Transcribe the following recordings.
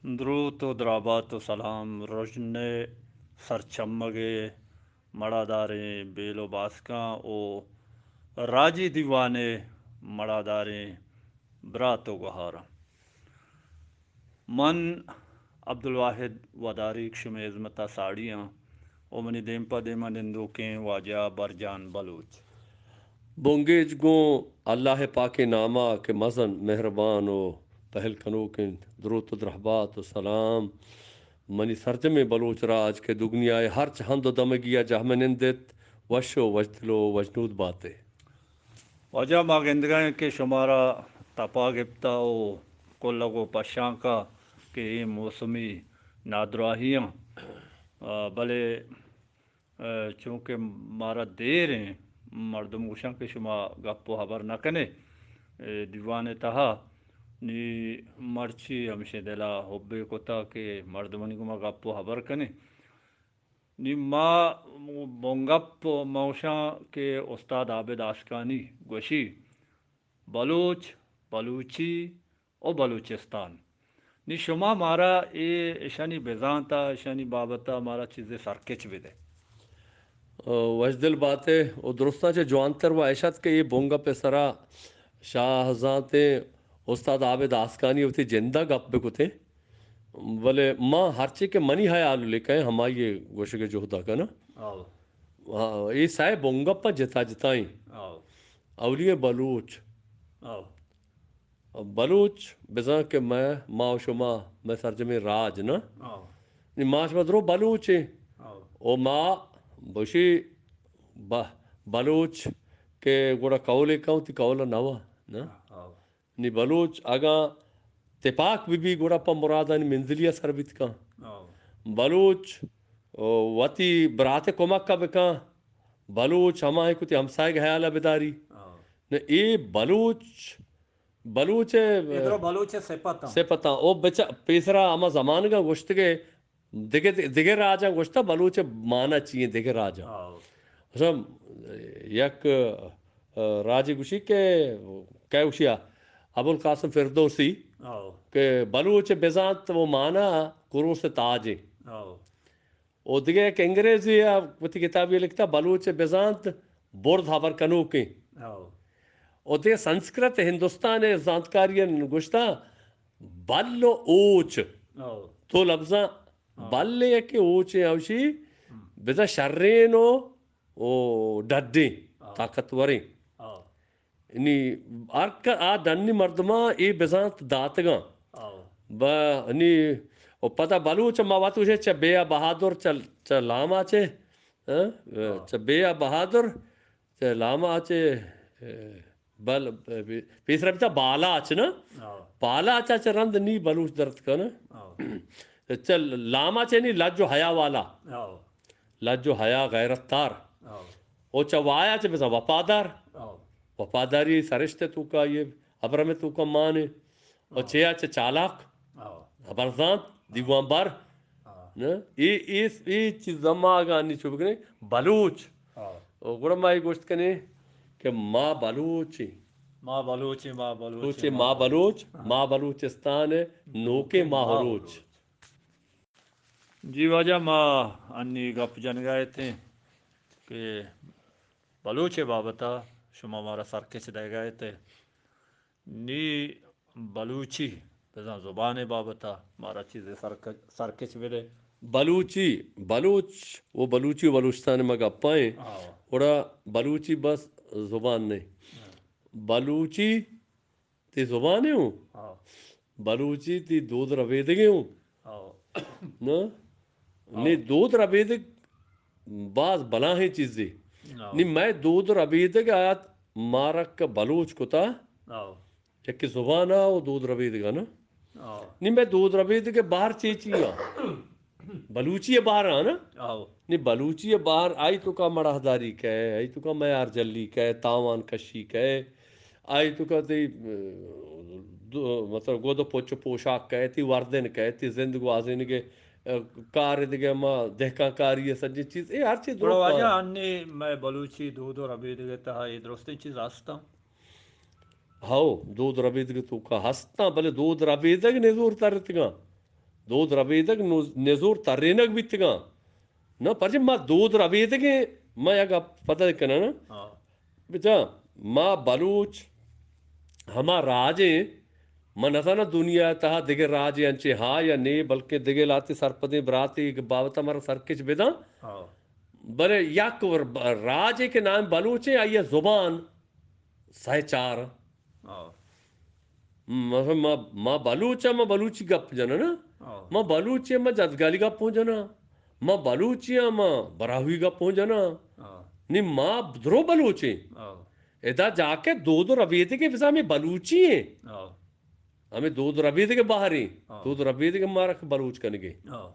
دروت و درابات و سلام رژن ء سرچمگ ء مڑاداریں بیل و باسکاں و راجی دیوان ء مڑاداریں برات و گوہاراں۔ من عبدالواحد وداریگ شمئے ہزمت ء ساڑی آں و منی دیم پہ دیم ء نندوکیں واجہ برجان بلوچ۔ بنگیج گوں اللہ پاکیں نام ء کہ مزن مہربان و پہل کنوک انت، دروت و درہبات و سلام منی سرجمیں بلوچ راج کہ دگنیا ء ہرچ ہند و دمگی ء جہمنند ات، وش و وشدل و وشنود بات ئے۔ واجہ ما گندگا ایں کہ شمارا تپا گپتا و کلگ و پشانکا کہ اے موسمی نادراہیاں، آ، بلے ء چونکہ مارا دیر ایں، مردم گوشاں کہ شما گپ و ہبر نہ کنے، اے دیوان ء تہا نی مرچی ہمشیں دل ء حبے کتا کہ مردمانی گوما گپ و ہبر کنے۔ نی ما بنگپ ما گوشاں کہ استاد عابد آسکانی گوشی، بلوچ، بلوچی، و بلوچستان۔ نی شما مارا اے اشانی بزانت ء اشانی بابت ء مارا چیزے سرکچ بدے۔ وشدل بات ئے و درستاں چہ جوانتر و اش ات کہ اے بنگپ ء سرا شاہ زانتیں استاد عابد آسکانی وتی جند ء گپ بکتیں، بلے ما ہرچی کہ منی حیال لکھیں ہمائی گوشگ ء جہد ء کناں۔ آو۔ ہاں، اے سئے بنگپ جتا جتائیں۔ آو۔ اولی بلوچ۔ آو۔ بلوچ بزاں کہ مئے، ما و شما، مئے سرجمیں راج نہ؟ آو۔ نی ما شما درو بلوچ ایں۔ آو۔ و ما بشی ب-، بلوچ کہ گڑا قولے کن، وتی قول نوا، نہ؟ آو۔ نی بلوچ اگاں تپاک بہ بی گڑا پہ مرادانی منزلی ء سر بیت کن۔ آو۔ بلوچ، او، وتی برات ء کمک ء بکن۔ بلوچ ہما ایں کہ وتی ہمسائگ حیال ء بداری۔ آو۔ نہ اے بلوچ بلوچ ء اے درو بلوچ ء سپتاں۔ سپتاں۔ او بچا پیسرا ہما زمانگاں گوشتگے دگہ، دگہ راجاں گوشتہ بلوچ ء معنی چی انت دگہ راجاں۔ آو۔ مثلاً یک، ء، راجے گوشی کہ، کئے گوشی آ؟ ابوالقاسم فردوسی آو۔ کہ بلوچ ء بزانت و معنی کروس ء تاج انت۔ آو۔ و دگہ یک انگریزی ء وتی کتابے لکھتا بلوچ ء بزانت برد ہبر کنوکیں۔ ہو۔ و دگہ سنسکرت ہندوستان ء زانتکاری ء گوشتا بل و اوچ۔ ہو۔ دو لبزاں ہو۔ بل یک اوچ ء اوشی ہم۔ بزاں شرین و، و ڈڈیں ہو۔ طاقتوریں۔ ہو۔ نی ہر ک-، آ ڈنی مردماں اے بزانت داتگاں۔ آو۔ ب-، نی، و پدا بلوچ ما وت گوشے چہ بیا بہادر چہ، چہ لاما چہ، ہاں؟ آو۔ چہ بیا بہادر چہ لاما چہ، اے، بل-، پی-، پیسرا بیتا بالاچ نا؟ آو۔ بالاچ چہ رند نی بلوچ درت کن۔ آو۔ چہ لاما چہ نی لج و حیا والا۔ آو۔ لج و حیا غیرت دار۔ آو۔ او چہ وایا چہ بزاں وپادار۔ آو۔ وپاداری سرشت توکا یہ ابرم توکا مانے۔ او آو۔ چیا چہ چالاک۔ آو۔ ہبرزانت، آو۔ دیوان بار۔ آو۔ نہ؟ اے، اے، اے چیز ما اگاں نی چو بکنے، بلوچ۔ آو۔ او گڑا ما یہ گوشت کنے کہ ما بلوچ ایں۔ ما بلوچ ایں، ما بلوچ بلوچ ایں، ایں، ما ما بلوچ، بلوچ۔ ما بلوچستان ایں، نوکیں ماہ و روچ۔ جی واجہ، ما انی گپ جنگا اتیں کہ بلوچ ء بابت ء شما مارا سرکچ دئیگا ات۔ نی بلوچی بزاں زبان ء بابت ء مارا چیزے سرک-، سرکچ بدے۔ بلوچی، بلوچ و بلوچی و بلوچستان ء ما گپائیں۔ ہاں۔ گڑا بلوچی بس زبان نہیں۔ ہاں۔ بلوچی تی زبانے ہوں۔ ہاں۔ بلوچی تی دود ربیدگے ہوں۔ ہاں۔ نا؟ ہاں۔ نی دود ربیدگ باز بلاہیں چیزے۔ ہاں۔ نی مئے دود ربیدگ آت مارک بلوچ کتا۔ ہاں۔ یکے زبان ء و دود ربیدگ ء نا۔ ہاں۔ نی مئے دود ربیدگ ء بہر چے چی ء؟ بلوچی ء بہر ء نا۔ ہاں۔ نی بلوچی ء بہر آئی توکا مڑاہداری کئے، آئی توکا میار جلی کئے، تاوان کشی کئے، آئی توکا تی، اه، دو-، مطلب گد و پچ و پوشاک کئے، تی وردن کئے، تی زند گوازینگ ء، اه، کار دگہ ما دہکان کاری ء سجیں چیز، اے ہر چیز گڑا درست واجہ آں۔ انی مئے بلوچی دود و ربیدگ ء تہا اے درستیں چیز ہستاں؟ ہو، دود ربیدگ توکا ہستاں، بلے دود ربیدگ نزور ترتگاں۔ دود ربیدگ نز-، نزور ترینگ بیتگاں۔ نہ، پرچہ ما دود ربیدگیں، ما یک گپ پدا کناں نا۔ ہاں۔ بچا، ما بلوچ ہما راج ایں، من نزاناں دنیا ءِ تہا دگہ راجے انچیں ہا یا نے، بلکیں دگہ لہتے سرپدیں براتے اے بابت ءَ مارا سرکش بداں۔ ہاں۔ بلے یک ور-، راجے کہ نام بلوچ ایں، آئی ءِ زبان سئے چار۔ ہاں۔ مثلاً ما، ما بلوچ آں، ما بلوچی گپ جناں نا۔ ہاں۔ ما بلوچی آں، ما جدگالی گپ ہوں جناں۔ ما بلوچی آں، ما براہوئی گپ ہوں جناں۔ ہاں۔ نی ما درو بلوچ ایں۔ ہاں۔ ادا جا کہ دود و ربیدگ ءِ بزاں ہمے بلوچی ایں۔ ہاں۔ ہمے دود و ربیدگ ءِ بہر ایں۔ ہاں۔ دود و ربیدگ ءَ مارا کہ بلوچ کنگ ءَ۔ ہاں۔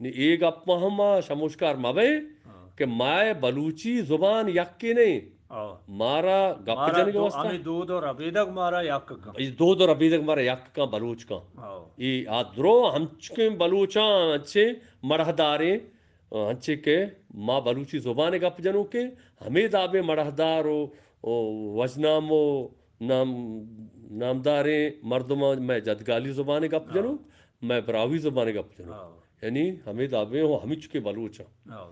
نی اے گپ ہم ما شموشکار مہ بئیں ہاں۔ کہ مئے بلوچی زبان یکے نہ ایں۔ ہاں۔ مارا گپ مارا جنگ ءِ دو-، واسطہ ہمے دود و ربیدگ مارا یک کن۔ اے دود و ربیدگ مارا یک کن، بلوچ کن۔ ہاں۔ اے آ درو ہمچکیں بلوچاں انچیں مڑاہداریں، انچیں کہ ما بلوچی زبان ءِ گپ جنوکیں، ہمے دابیں مڑاہدار و، و وژنام و نام-، نامداریں مردماں مئے جدگالی زبان ءِ گپ ہاں۔ جنوک، مئے براہوئی زبان ءِ گپ جنوک۔ ہاں۔ یعنی ہمے دابیں و ہمچکیں بلوچاں۔ ہاں۔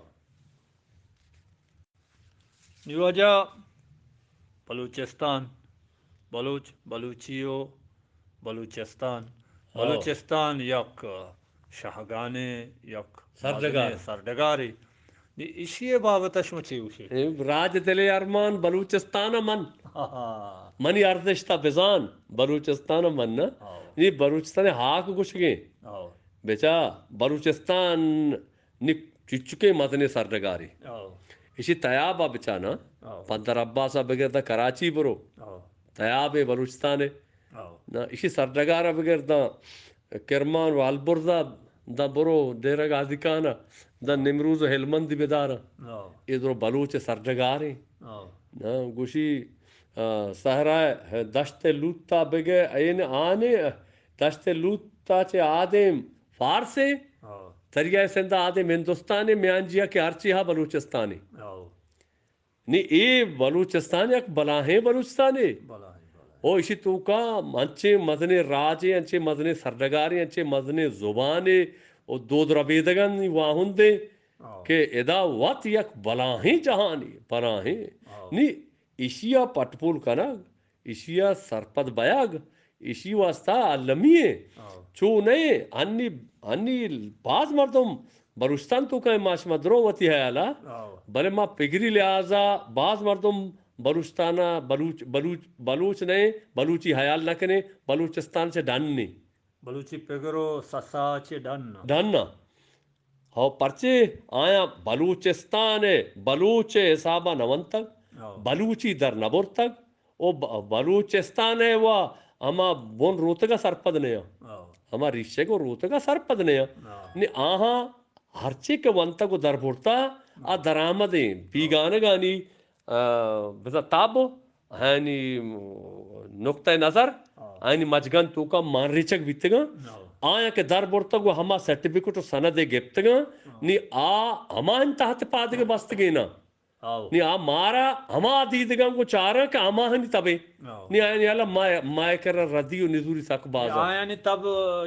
نی واجہ بلوچستان، بلوچ، بلوچی و بلوچستان۔ ہاں۔ بلوچستان یک شاہگانیں، یک سرڈگار۔ مزنیں سرڈگارے۔ نی ایشی ءِ بابت ءَ شما چے گوشے؟ اے راج دل ءِ ارمان بلوچستان ءَ من۔ ہاں۔ منی ارزشت ءَ بزان بلوچستان ءَ من نا۔ ہاں۔ نی بلوچستان ءِ ہاک گوشگیں۔ ہاں۔ بچا بلوچستان نی چچکیں مزنیں سرڈگارے۔ ہاں۔ ایشی تیاب ءَ بچانا، ہاں۔ پندر عباس ءَ بگر داں کراچی برو۔ ہاں۔ تیاب ءِ بلوچستان ءِ۔ ہاں۔ نا، ایشی سرڈگار ءَ بگر داں کرمان و البرز ءَ، داں برو ڈیرہ غازی خان ءَ، داں نمروز و ہلمندی بدار۔ ہاں۔ اے درو بلوچ ءِ سرڈگاریں۔ ہاں۔ نا، گوشی، آ، صحرا دشت لوت ءَ بگے این آنے، دشت لوت ءَ چہ آدیم فارسے، ہاں۔ دریائے سندھ ءَ آدیم ہندوستانے، میانجی ءَ کہ ہرچی ہا بلوچستانے۔ ہاں۔ نی اے بلوچستان یک بلاہیں بلوچستانے۔ بلاہیں، بلاہیں۔ او ایشی توکا انچیں مزنیں راجے، انچیں مزنیں سرڈگارے، انچیں مزنیں زبانے او دود ربیدگانی واہندے ہاں۔ کہ ادا وت یک بلاہیں جہانے، بلاہیں۔ ہاں۔ نی ایشی ءَ پٹ پول کنگ، ایشی ءَ سرپد بیگ، ایشی واسطہ المی ایں۔ ہاں۔ چو نہ ایں، انی، انی باز مردم بلوچستان توکا ایں، ما شما درو وتی حیال ءَ۔ ہاں۔ بلے ما پگری لحاظ ءَ باز مردم بلوچستان ءَ بلوچ، بلوچ، بلوچ نہ ایں، بلوچی حیال نہ کنیں، بلوچستان چہ ڈن ایں۔ بلوچی پگر و سسا چہ ڈن۔ ڈن۔ ہو، پرچے آیاں بلوچستان ءَ بلوچ ءِ حساب ءَ نہ ونتگ، ہو۔ بلوچی در نہ برتگ، او ب-، بلوچستان ءَ و ہما بن روتگ ءَ سرپد نہ آں۔ ہو۔ ہما ریشگ و روتگ ءَ سرپد نہ آں۔ ہو۔ نی آہاں ہرچی کہ ونتگ و در برتا، آ ہو۔ درآمد ایں، ہو۔ بیگانگانی آ، بزاں تب، آیانی نقطہ نظر، ہاں۔ آیانی مجگان توکا مان ریچگ بیتگاں۔ ہاں۔ آیاں کہ در برتگ و ہما سرٹیفکیٹ و سند ءَ گپتگاں، ہاں۔ نی آ ہما انت تحت پادگ بستگیں نا۔ ہاں۔ نی آ مارا ہما دیدگاں گوں چاراں کہ ہما ہنی تبے۔ ہاں۔ نی آیانی حالا ما، ما کرا ردی و نزوری سک باز نی آیانی تب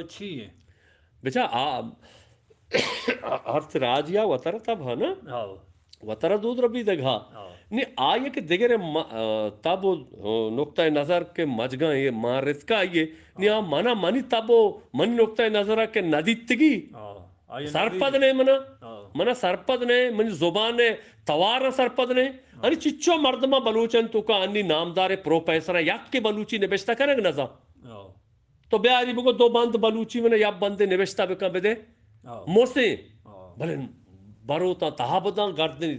چی ایں؟ بچا آ، ہرچ راجیا وترا تب ہا نا؟ ہاں۔ وترا دود ربیدگ ہا۔ ہاں۔ نی آئی کہ دگرے م-، آ، تب و، آ، نقطہ نظر کہ مجگاں اے مان رتکا آئی، نی آ ہاں۔ منا منی تب و منی نقطہ نظر کہ ندیتگی۔ ہاں۔ آئی سرپد ندیتگی۔ نہ منا۔ ہاں۔ منا سرپد نہ، منی زبان ءِ توار سرپد نہ۔ ہاں۔ انی چچو مردماں بلوچاں توکا انی نامدار پروفیسر یک کہ بلوچی نبشتہ کنگ نزاں۔ ہاں۔ تو بیاری بگو دو بند بلوچی من یک بندے نبشتہ بکن بدے۔ ہاں۔ موسے۔ ہاں۔ بلے بروتاں تہا بداں گردن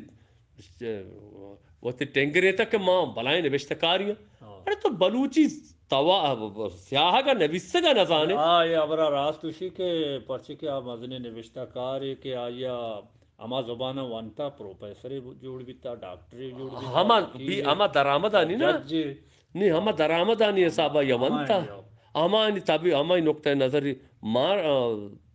وتی ٹنگرے تک کہ ما بلائیں نبشتہ کاری ہاں۔ ہاں۔ ارے تو بلوچی توا-، سیاہگ ءَ نبیسگ ءَ نزانے۔ آ، اے ہبرا راست گوشی کہ پرچے کہ آ مزنیں نبشتہ کارے کہ آئی ءَ ہما زبان ءَ ونتا، پروفیسرے جوڑ بیتا، ڈاکٹرے جوڑ بیتا، ہما وکیلے، بی-، ہما درآمدانی نا؟ ججے۔ نی، ہما درآمدانی حساب ءَ یا ہما ونتا۔ ہما۔ ہمانی تبی-، ہمائی نقطہ نظر مان، آ،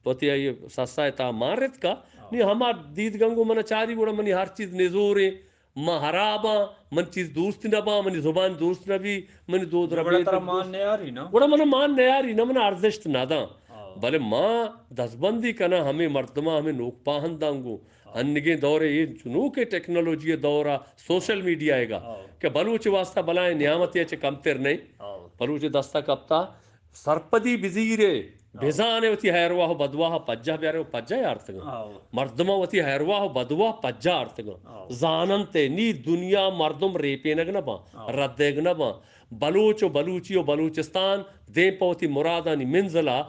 وتی آئی سسا ءِ تہا مان رتکا۔ ہاں۔ نی ہما دیدگاں گوں من چاری گڑا منی ہر چیز نزوریں، من ہراباں، من چیز دوست نہ باں، منی زبان دوست نہ بی، منی دود گڑا ربیدگ ترا مان دوست نیاری نا؟ گڑا من مان نیاری نا، من ارزشت نہ داں۔ ہاں۔ بلے ما دزبندی کناں ہمے مردماں، ہمے نوک پاہنداں گوں۔ ہنگیں دور ءَ، اے چنوکیں ٹیکنالوجی ءِ دور ءَ، سوشل میڈیا ءِ گا ہاں۔ کہ بلوچ ءِ واسطہ بلاہیں نیامتے ءَ چہ کمتر نہ ایں۔ ہاں۔ بلوچ ءِ دست ءَ کپتا، سرپدی بزیرے، ہاں۔ بزانے وتی ہیرواہ و بدواہ ءَ پجاہ بیارے و پجاہ آرتگاں۔ ہاں۔ مردماں وتی ہیرواہ و بدواہ پجاہ آرتگاں۔ ہاں۔ زاننت ئے، نی دنیا مردم ریپینگ نہ باں، ہاں۔ ردیگ نہ باں۔ بلوچ و بلوچی و بلوچستان دیم پہ وتی مرادانی منزل ءَ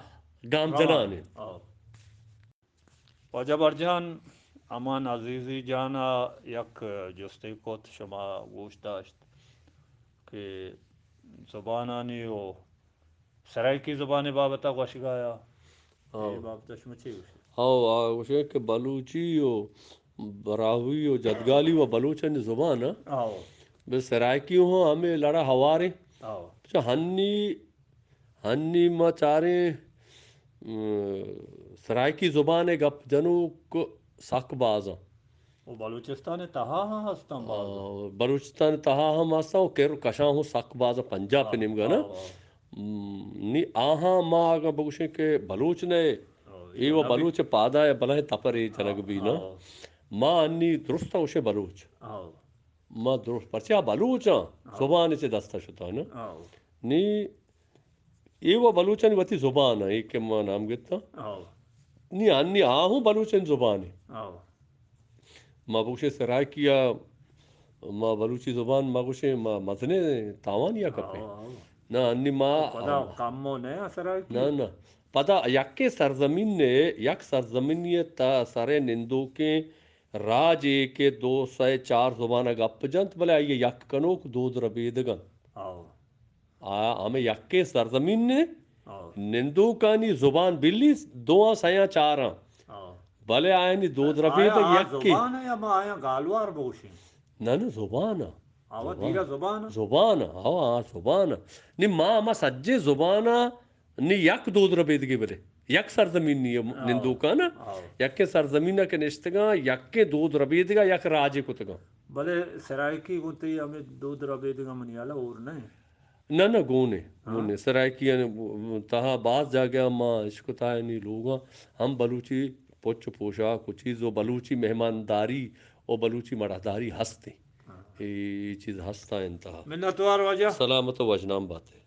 گام روان جنان انت۔ ہاں۔ واجہ برجان، امان عزیزی جان ءَ یک جستے کت، شما گوش داشت کہ زبانانی و سرائیکی زبان ءِ بابت ءَ گوشگ ءَ آیا۔ ہاں۔ اے بابت ءَ شما چے گوشے؟ ہاں، آ گوشے کہ بلوچی و براہوئی و جدگالی و بلوچانی زبان ءَ۔ ہاں۔ بہ سرائیکی ہوں ہمے لڑا ہواریں۔ ہاں۔ چہ ہنی ہنی ما چاریں، م، سرائیکی زبان ءِ گپ جنوک سک باز انت۔ و بلوچستان ءِ تہا ہم ہستاں باز؟ آ، بلوچستان ءِ تہا ہم ہستاں و کر کشاں ہوں سک باز انت پنجاب ءِ ہاں، نیمگا نا۔ ہاں، ہاں۔ م، نی آہاں ما اگاں بگوشیں کہ بلوچ نہ اے، ہاں، اے و نہ بی۔ بلوچ ءِ پادا ءَ بلاہیں تپرے جنگ ہاں، بی نا۔ ہاں۔ ما انی درست گوشیں بلوچ۔ ہاں۔ ما درست، پرچہ آ بلوچاں، ہاں۔ زبان چہ دست ءَ شتاں نا۔ ہاں۔ نی اے و بلوچانی وتی زبان ءَ، اے کہ ما نام گپتاں۔ ہاں۔ نی آنی آ ہوں بلوچانی زبان ءَ۔ ہاں۔ ما بگوشیں سرائیکی ءَ، ما بلوچی زبان ما گوشیں، ما مزنیں تاوانی ءَ کپیں۔ ہاں، ہاں۔ نہ، آنی ما تو پدا کم و نہ سرائیکی؟ نہ، نہ۔ پدا یکیں سرزمین ءَ، یک سرزمینی ءِ تا سر ءَ نندوکیں راجے کہ دو سئے چار زبان ءَ گپ جنت، بلے آئی ءِ یک کنوک دود ربیدگ انت۔ ہاں۔ آ ہمے یکیں سرزمین ءَ ہاں۔ نندوکانی زبان بلی دواں سیاں چاراں۔ ہاں۔ بلے آیانی دود ربیدگ آیا آ یکے۔ زبان ءَ یا ما آیاں گالوار بگوشیں؟ نہ، نہ، زبان ءَ۔ آ وت زبان۔ تیرا زبان ءَ؟ زبان ءَ، ہاں، آ زبان ءَ۔ نی ما، ما سجے زبان ءَ نی یک دود ربیدگے بلے یک سرزمین نی ہاں۔ نندوکاں نا، ہاں۔ یکیں سرزمین ءَ کہ نشتگاں، یکیں دود ربیدگا یک راجے کتگاں۔ بلے سرائیکی گوں تئی ہمے دود ربیدگا منی ہیالا ہور نہ انت۔ نہ، نہ، گون انت، ہاں۔ گون انت۔ سرائیکی ءِ تہا باز جاگہ ما اشکتہ، یعنی لوگاں ہم بلوچی پچ و پوشاک و چیز و بلوچی مہمانداری و بلوچی مڑاہداری ہست انت۔ ہاں۔ اے، اے چیز ہست انت تہا۔ منتوار واجہ۔ سلامت و وژنام بات ئے۔